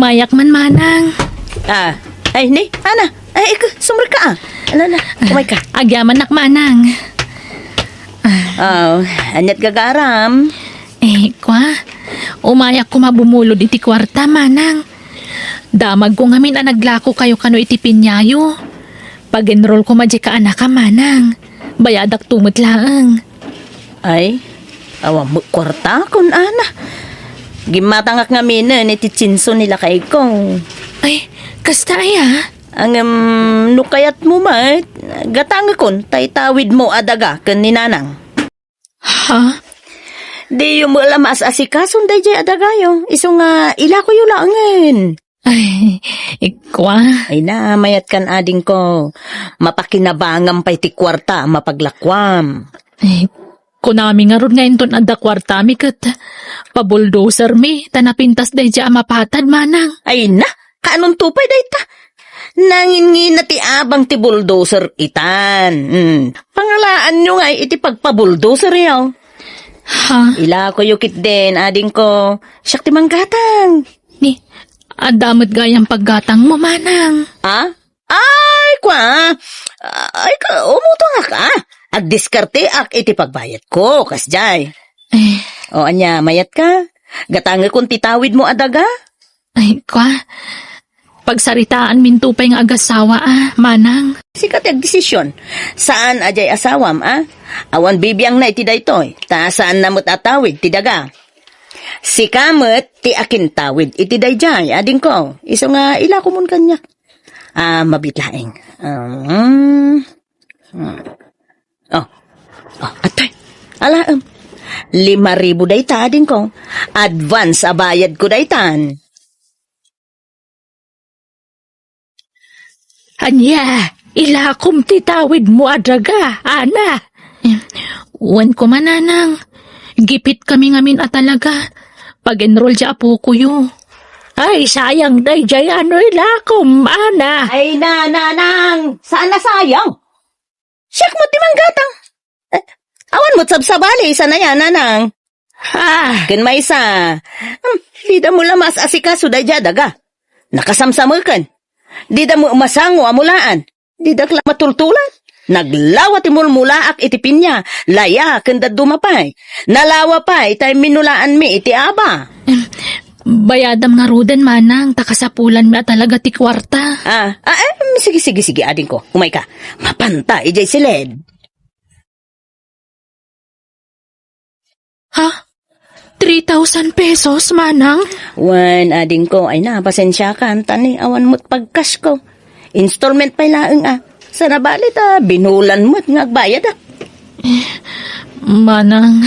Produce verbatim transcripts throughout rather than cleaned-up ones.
Umayak man, Manang. Ah, ay, ni, Ana, ay, ik-, sumrek ka, ah. Ala, ala, umay ka. Agyamanak, Manang. Oh, aniat gagaram? Eh, kwa, umayak koma bumulod iti kuarta, Manang. Damagko ngamin a naglakokayo kano iti piñayo. Pag-enroll koma diay kaanakam, Manang. Bayadakto met laeng. Ay, awan met kuarta, kun Ana. Gimmatangak ngaminen iti tsinso ni lakayko. Ay, kasta aya? Ngem, no kayatmo met, gatangekon ta itawidmo a daga ken ni Nanang. Ha? Diyo met la maas-asikason daydiay a dagayo, isu nga ilakoyo laengen. Ay, ikwa. Ay na, mayatkan adingko. Mapakinabangam pay ti kuarta a mapaglakuam. Ay, kunami ngarud nga inton adda kuartami ket pabuldosermi ta napintas daydiay a mapatad, Manang. Ay na, kaanonto pay dayta? Nanginngina ti abang ti bulldozer itan. Hmm. Pangalaanyo ngay iti pagpabuldoseryo. Ha? Ilakoyo ketdin, adingko. Siak ti manggatang. Ni, adda met gayam paggatangmo, Manang. Ah? Ay, kwa. Ay, ka, umutang ka. Agdiskarteak iti pagbayadko, kasdiay. Eh. O, ania, mayatka? Gatangekon ti tawidmo a daga? Ay, kwa. Pagsaritaanminto pay nga agasawa, a, Manang. Sika ti agdesisyon. Saan a diay asawam, a? Awan bibiangna iti daytoy, ta saanna met a tawid ti daga. Sika met ti akintawid iti daydiay, adingko. Isu nga ilakomon kaniak. A, mabiit laeng. Um, hmm. Oh. Oh, atoy. Alaem. Lima ribu dayta, adingko. Advance a bayadko daytan. Ania, ilakom ti tawidmo a daga, Ana? Wen koma, Nanang. Gipitkami ngamin a talaga. Pag-enroll diay apokoyo. Ay, sayang daydiay a no ilakom, Ana. Ay na, Nanang. Saan a sayang? Siak met ti manggatang. Eh, awan met sabsabali, saan aya, Nanang? Ah. Ken maysa, hmm, dida met la maas-asikaso daydiay a daga. Nakasamsameken. Dida met masango a mulaan. Didak la matultulan. Naglawa ti mulmulaak iti piña, laya, ken dadduma pay. Nalawa pay ta imminulaanmi iti aba. Em, bayadam ngaruden, Manang, ta kasapulanmi a talaga ti kuarta. Ah, ah, em, sige, sige, sige, adingko. Umayka. Mapanta idiay siled. Ha? Three thousand pesos, Manang? Wen, adingko, ay na, pasensiakan, ta ni awan met pagkasyo. Installment pay laeng, a. Saan a bali ta binulan met nga agbayadak. Eh, Manang.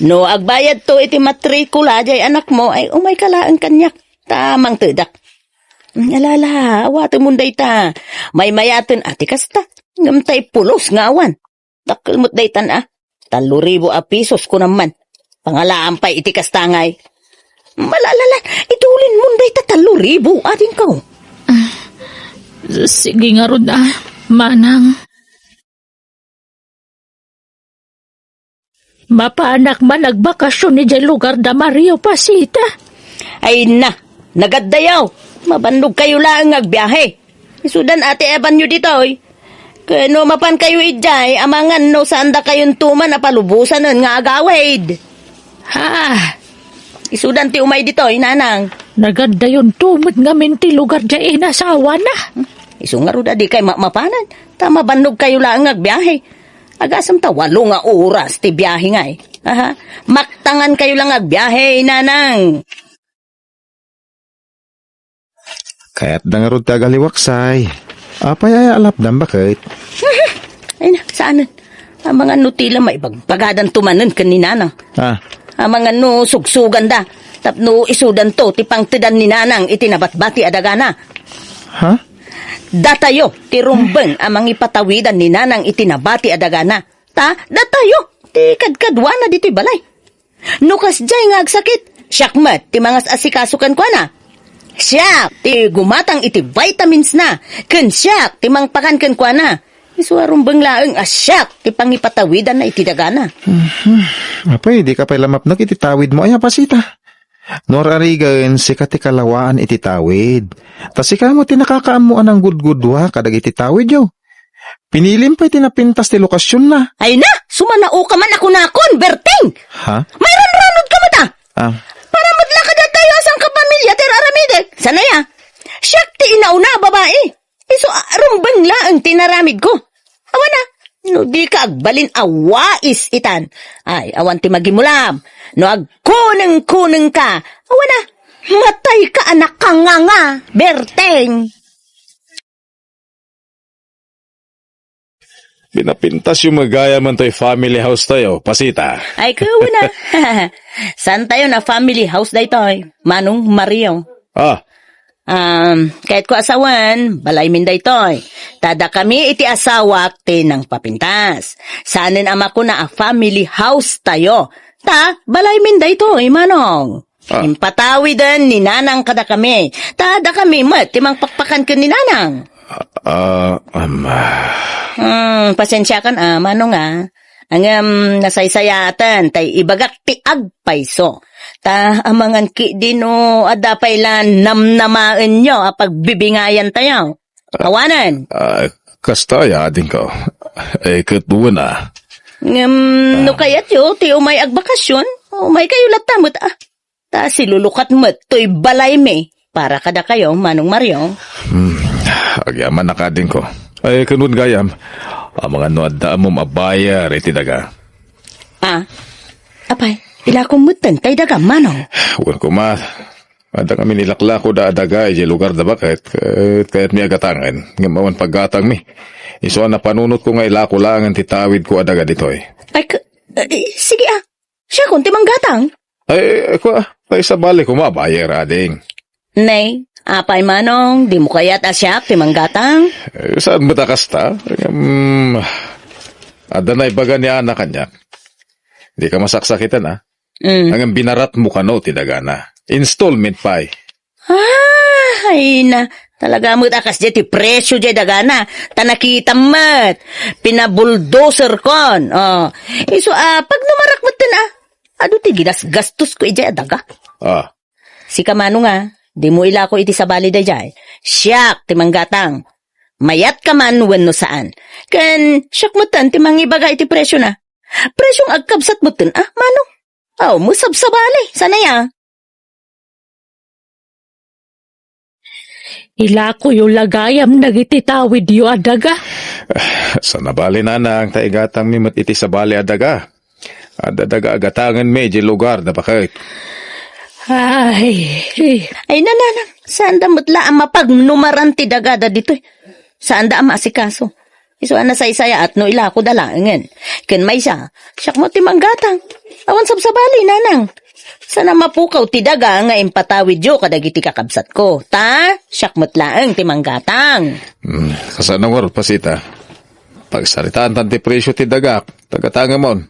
No agbayadto iti matrikula diay anakmo, ay umayka laeng kaniak, ta mangtedak. Ala, ala, awatemon dayta. Maymayaten a ti kasta. Ngem tay pulos nga awan. Dakkel met daytan, a. Tallo ribu a pesos, kunam man. Pangalaam pay iti kasta ngay. Ala, ala, ala, idulinmon dayta tallo ribu, adingko. Ah, sige ngarud, a, Manang. Mapanak man agbakasyon idiay lugar da Mario Pasita. Ay na, nagaddayo. Mabannogkayo laeng nga agbiahe. Isudan a ti ebanyo ditoy. Ken no mapankayo idiay, amangan no saandakayonto man a palubosanen nga agawid. Ha? Isudan ti umay ditoy, Nanang. Nagaddayonto met ngamin ti lugar diay inasawana. Isu ngarud a dikay ma-, mapanan, ta mabannogkayo laeng nga agbiahe. Agasem ta walo nga oras ti biahe ngay. Aha. Maktangankayo la nga agbiahe, Nanang. Kayatda ngarud ti agaliwaksay. Apay aya a lapdam, baket? Ay na, saanen. Amangan no ti la maibagbagadanto manen ken ni Nanang. Ah. Amangan no sugsuganda. Tapno isudanto ti pangtedan ni Nanang iti nabatbati a dagana. Ha? Datayo ti rumbeng a mangipatawidan ni Nanang iti nabati a dagana. Ta, datayo ti kadkaduana ditoy balay. No kasdiay nga agsakit, siak met ti mangas-asikaso kenkuana. Siak ti gumatang iti vitamins na, ken siak ti mangpakan kenkuana. Isu a rumbeng laeng a siak ti pangipatawidanna iti dagana. Mhm. Apay, dika pay la mapnek iti tawidmo aya, Pasita? No ar-arigen, sika ti kalawaan iti tawid. Ta sika met ti nakakaammo a nanggudgudua kadagiti tawidyo. Pinilim pay ti napintas ti lokasyonna. Ay na, sumanaoka man a kunakon, Berteng! Ha? Mairanranod ka met, a? Ah. Para met la kadatayo a sangkapamilya ti ar-aramidek. Saan aya? Siak ti inauna a babai. Isu a, rumbeng laeng ti naramidko. Awan a, no dika agbalin a wais itan. Ay, awan ti magimulam. No agkunengkunengka, awan a, matayka a nakanganga, Berteng. Pinapintasyo met gayam toy family house tayo, Pasita. Ay, kauna. Saan tayo na family house daytoy, Manong Mario? Ah. Um, kayatko a sawen, balaymin daytoy. Ta dakami iti asawak ti nangpapintas. Saanen a makuna a family house tayo. Ta, balaymin daytoy, Manong. Ah. Impatawiden ni Nanang kadakami. Ta dakami met ti mangpakpakan ken ni Nanang. Ah, um, ah. Hmm, pasensiakan a, Manong, a. Ngem nasaysayaten tay ibagak ti agpayso. Ta amangan ketdi no adda pay la namnamaenyo a pagbibingayan tayo. Awanen. Ah, kasta aya, adingko. Eh, ket wen a. Ngem, no kayatyo ti umay agbakasyon, umaykayo latta met, a. Ta silulukat met toy balaymi para kadakayo, Manong Mario. Hmm, agyamanak, adingko. Ay, ken wen gayam, amangan no adda ammom a buyer iti daga. Ah, apay, ilakom metten tay daga, Manong. Wen koma, adda ngamin ilaklako da a daga idiay lugar da baket, ket kayatmi a gatangen, ngem awan paggatangmi. Isu a napanunotko nga ilako laengen ti tawidko a daga ditoy. Ay, k-, eh, sige, a. Siakon ti manggatang. Ay, kua, ay, sabali koma, buyer, ading. Nay, apay, Manong, dimo kayat a siak ti manggatang? Eh, saan met a kasta? Ngem, adda naibaga ni Ana kaniak. Dika masaksakitan, a. Mm. Ngem binaratmo kano ti dagana. Installment pay. Ah, ay na, talaga met a kasdiay ti presio diay dagana. Ta nakitam met, pinabuldozerkon. Oh, isu a, pagnumarak metten a, adu ti ginasgastosko idiay a daga. Ah. Sika, Manong, a, dimo ilako iti sabali daydiay. Siak ti manggatang. Mayatka man wenno saan. Ken siak metten ti mangibaga iti presiona. Presiong agkabsat metten a, Manong. Aw, masabsabali. Saan aya? Ilakoyo la gayam dagiti tawidyo a daga. Saan a bali, Nanang, ta igatangmi met iti sabali a daga. Adda daga a gatangenmi idiay lugar da baket. Ay. Ay, Nanang, saanda met la a mapagnumaran ti dagada ditoy. Saanda a maasikaso. Isu a nasaysayaat no ilakoda laengen. Ken maysa, siak met ti manggatang. Awan sabsabali, Nanang. Saan a mapukaw ti daga nga impatawidyo kadagiti kakabsatko. Ta, siak met laeng ti manggatang. Hmm, kasano ngarud, Pasita? Pagsaritaantan ti presio ti dagak, ta gatangemon.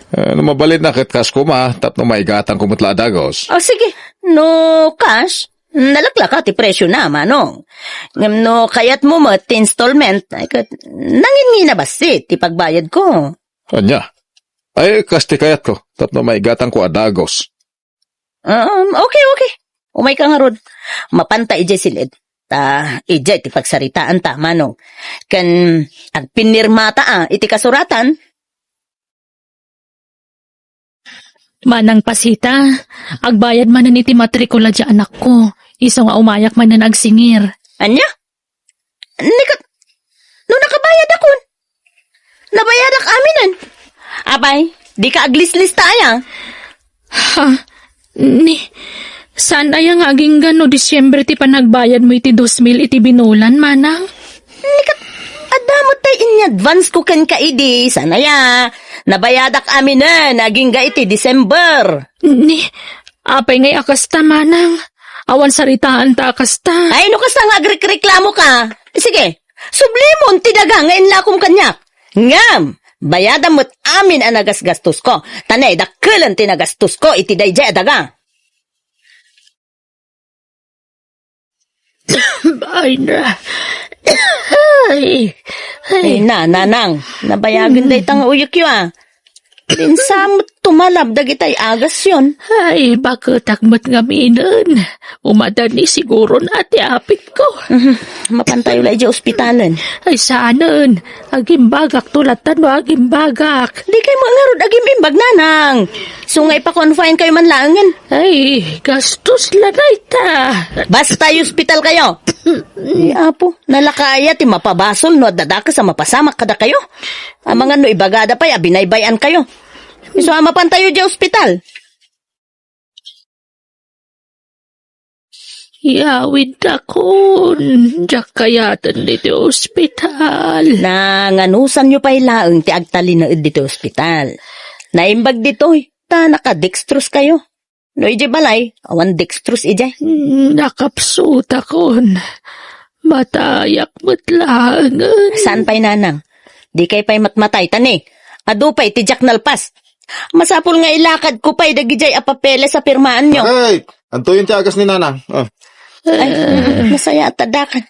Eh, no mabalinna ket kas koma, tapno maigatangko met la a dagos. O, sige. No cash, nalaklaka ti presiona, Manong. Ngem no kayatmo met ti installment, ay ket, nanginnginabassit ti pagbayadko. Ania? Ay, kas ti kayatko, tapno maigatangko a dagos. Um, okay, okay. Umayka ngarud. Mapanta idiay sil-id. Ta, idiay ti pagsaritaanta, Manong. Ken agpinirmata a iti kasuratan. Manang Pasita, agbayad manen iti matrikula ti anakko. Isu nga umayak manen agsingir. Ania? Ni ket, no nakabayadakon? Nabayadak aminen. Apay, dika aglislista aya? Ha? Ni, saan aya nga agingga no Disiembre ti panagbayadmo iti dos mil iti binulan, Manang? Ni ket, adda met tay inyadvance ko kenka idi, saan aya? Nabayadak aminen, agingga iti December. Ni, apay ngay a kasta, Manang? Awan saritaanta a kasta. Ay, no kasta nga agrekreklamo ka. Sige, sublimon ti daga nga inlakom kaniak. Ngem, bayadam met amin a nagasgastosko. Ta naidakkelen ti nagastosko iti daydiay a daga. Ay na. Ay. Ay. Ay na, Nanang. Nabayagen dayta nga uyekyo, a. Linsa met tumalab dagitay agasyon. Ay, baketak met ngaminen. Umadani siguron a ti apikko. Mhm. Mapantayo la idiay ospitalen. Ay, saanen. Agimbagakto latta no agimbagak. Dikay met ngarud agim-imbag, nanang. Isu nga ipa-confine kayo man laengen. Ay, gastos la dayta. Basta idiay ospital kayo. Ay, apo, nalaka aya ti mapabasol no adda dakes a mapasamak kadakayo? Amangan no ibagada pay a binaybay-an kayo. Isu a mapantayo idiay ospital. Yawidakon, diak kayaten ditoy ospital. Nanganusanyo pay laeng ti agtalinaed ditoy ospital. Naimbag ditoy, ta naka-dextrose kayo. No idiay balay, awan dextrose idiay. Hmm, nakapsutakon. Matayak met laengen. Saan pay, nanang? Dikay pay matmatay, ta ni, adu pay ti diak nalpas. Masapul nga ilakadko pay dagidiay a papeles a pirmaanyo. Ay, antoyen ti agas ni nanang. Oh. Ay, mm, nasaya ta dakan.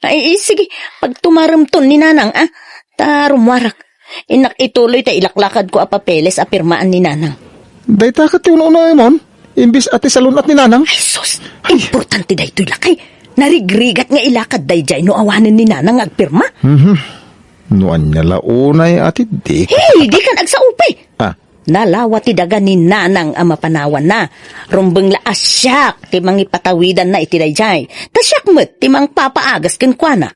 Ay, eh, sige, pagtumaremton ni nanang, ah. Ta rummuarak. Innak ituloy ta ilaklakadko a papeles a pirmaan ni nanang. Dayta ket ti uno-unaemon, imbes a ti salun-at ni nanang. Ay, sus! Ay. Importante daytoy, lakay. Narigrigat nga ilakad daydiay no awanen ni nanang nga agpirma. Mhm. No ania la unay a ti di. Hey, dikan agsaupay. Ah. Nalawa ti daga ni nanang a mapanawanna. Rumbeng la a siak ti mangipatawidanna iti daydiay. Ta siak met ti mangpapaagas kenkuana.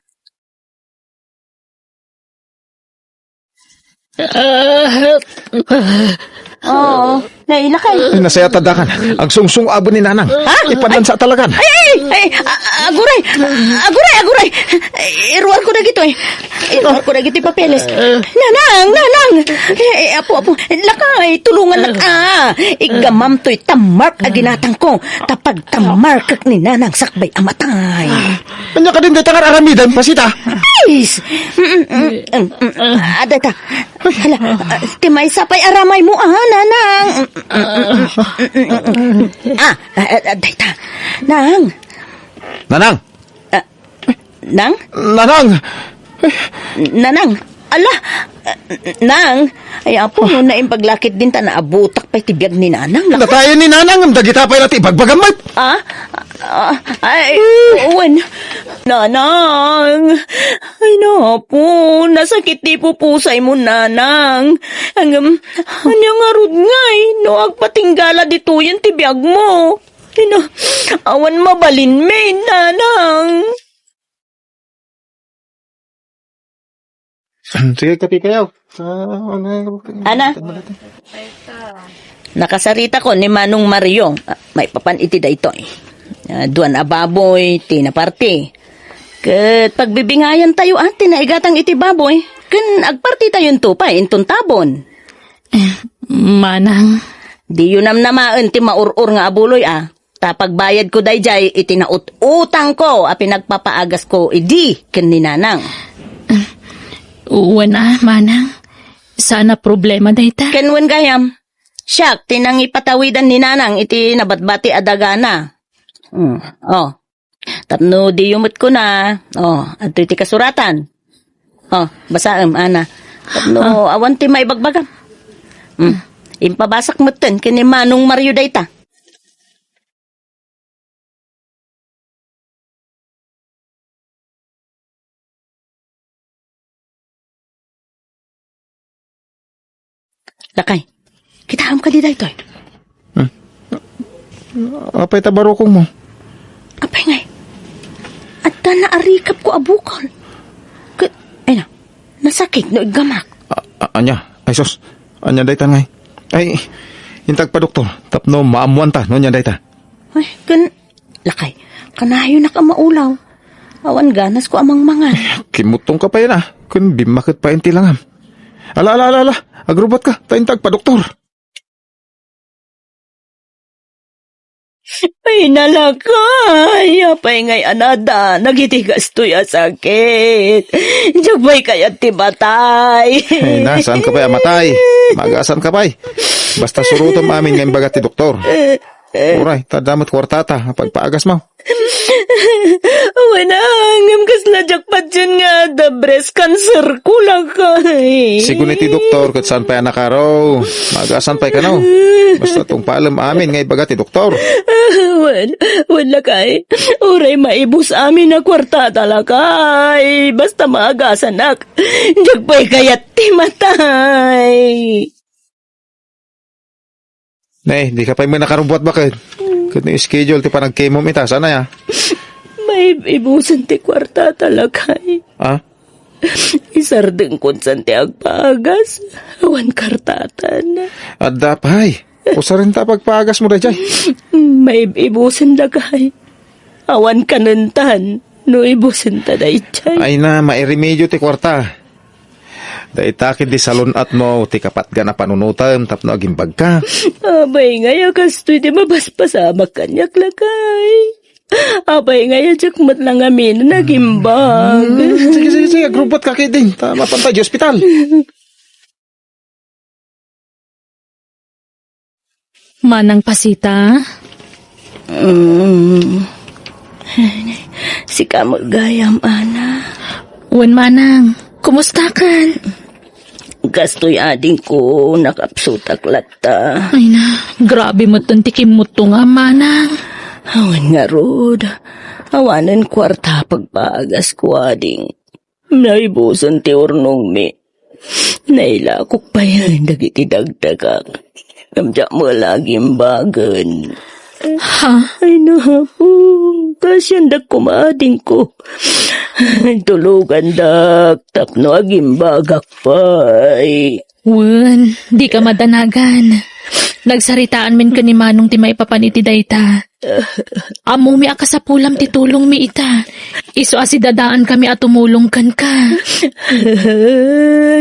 Ah, oo, nailakay. Ay, nasaya ta dakan. Agsungsong-aben ni nanang. Ha? Ipandan sa talagan. Ay, ay, ay, a-, a-, aguray. Aguray, aguray. Iruarko dagitoy. Iruarko dagitoy papeles. Nanang, nanang. Eh, eh, apo, apo. Lakay, tulungan nak, ah. Iggamamtoy tammark a ginatangko. Ta pagtammarkek ni nanang sakbay a matay. Ania kadin dayta nga ar-aramidan, Pasita? Ay! Mm, mm, mm, mm, mm. Ah, dayta. Hala, ah, ti maysa pay aramaymo, ah, nanang. Mm, mm, mm, mm, mm, mm. Ah, ah, ah, dayta. Nang. Nanang! Ah, nang? Nanang! Nanang! Ala! Ah, nang! Ay, apo, no naimbag la ketdin ta naabutak pay ti biag ni nanang. Natayen ni nanang, ngem dagita pay la ti ibagbagam met. Ah? Ah, ay, wen. Nanang! Ay, napo, nasakit ti pupusaymo, nanang. Ngem, ania ngarud ngay, no agpatinggala ditoyen ti biagmo? Ay, na, awan mabalinmi, nanang. Sige, kape kayo. Ah, ano, Ana? Nakasaritakon ni Manong Mario, ah, maipapan iti daytoy. Ah, duan a baboy, ti naparti. Ket pagbibingayan tayo, ah, ti naigatang iti baboy. Ken agparti tayo into pay, inton tabon. Eh, manang. Diyo namnamaen ti maur-or nga abuloy, ah. Ta pagbayadko daydiay iti naut-utangko a pinagpapaagasko idi ken ni Nanang. Wen a, manang. Saan a problema dayta? Ken wen gayam. Siak ti nangipatawidan ni Nanang iti nabatbati a dagana. Hmm. Oh. Tapno diyo met kuna. Oh, adtoy ti kasuratan. Oh, basaem, Ana. Tapno awan ti maibagbagam. Hmm. Impabasak metten ken ni Manong Mario dayta. Lakay, kitaem kadi daytoy? Hmm. Apay ta barukongmo? Apay ngay, adda naarikapko a bukol. Ket, ay na, nasakit no iggamak. A-, a-, ania? Ay sus, ania dayta ngay? Ay, intag pa doktor, tapno maammuanta no ania dayta. Ay, ken, lakay, kanayonak a maulaw. Awan ganasko a mangmangan. Kimuttong ka pay na, ken bimmaket pay ti langam. Ala, ala, ala, ala, agrubot ka, ta intag pa doktor. Ay, nalakay, apay ngay a naaddanak iti kastoy a sakit? Diak pay kayat ti matay. Ay na, saan ka pay a matay? Maagasaan ka pay. Basta surotem amin nga imbaga ti doktor. Uray, ta adda met kuartata, pagpaagasmo. Wen, ngem kasla diak patien nga adda breast cancer ko, lakay. Sigun iti doktor, ket saan pay a nakaro. Maagasan pay kano. Basta tungpalem amin nga ibaga ti doktor. Wen, wen, lakay. Uray maibus amin a kuartata, lakay. Basta maagasanak. Diak pay kayat ti matay. Ne, di ka pay met nakarubbuat baket. Ket no schedule ti panagkemom ita, saan aya? Maib-ibusen ti kuartata, lakay. Ah? Isardengkon san ti agpagas. Awan kartatan. Adda pay. Usarenta pagpagasmo daydiay. Maib-ibusen, lakay. Awan kanentan no ibusenta daydiay. Ay na, mairemedio ti kuarta. Dayta ketdi salun-atmo ti kapatgan a panunotem tapno agimbagka. Apay ngay a kastoy ti mapaspasamak kaniak, lakay? Apay ngay a diak met la ngamin a nagimbag? Hmm, sige, sige, sige, agrubbuatka ketdi. Ta mapantay di ospital. Manang Pasita? Mm. Sika met gayam, Ana. Wen, Manang. Kumustakan? Kastoy, adingko, nakapsutak latta. Ay na, grabe metten ti kimmutto nga, Manang. Awan ngarud. Awanen kuarta pagpagasko, ading. Naibusen ti urnongmi. Nailakok pay dagiti dagdagak. Ngem diak met la agimbagen. Ha? Ay, napo. Kasiandak koma, adingko. Tulogandak tapno agimbagak pay. Wen, dika madanagan. Nagsaritaan min ken ni Manong ti maipapan iti dayta. Ammomi a kasapulam ti tulongmi ita. Isu a sidadaankami a tumulong kenka.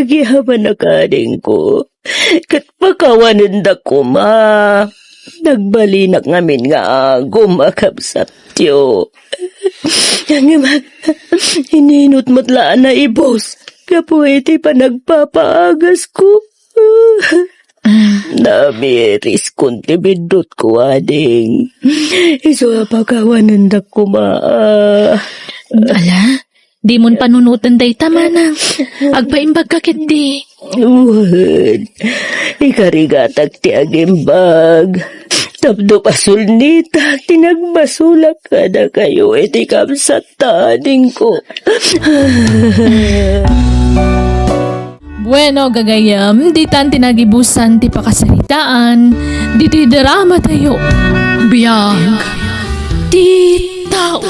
Agyamanak, adingko. Ket pakawanendak koma. Nagbalinak ngamin nga agum a kabsatyo. Ngem, ininut met la a naibus gapu iti panagpapaagasko. Namiriskon ti biddutko, ading. Isu a pakawanendak koma. Ala, dimon panunoten dayta, Manang. Agpaimbagka ketdi. Wen, ikarigatak ti agimbag. Tapno pasulnitak ti nagbasolak kadakayo iti kabsatta, adingko. Bueno, gagayem, ditan ti nagibusan ti pakasaritaan ditoy drama tayo. Biag ti tao.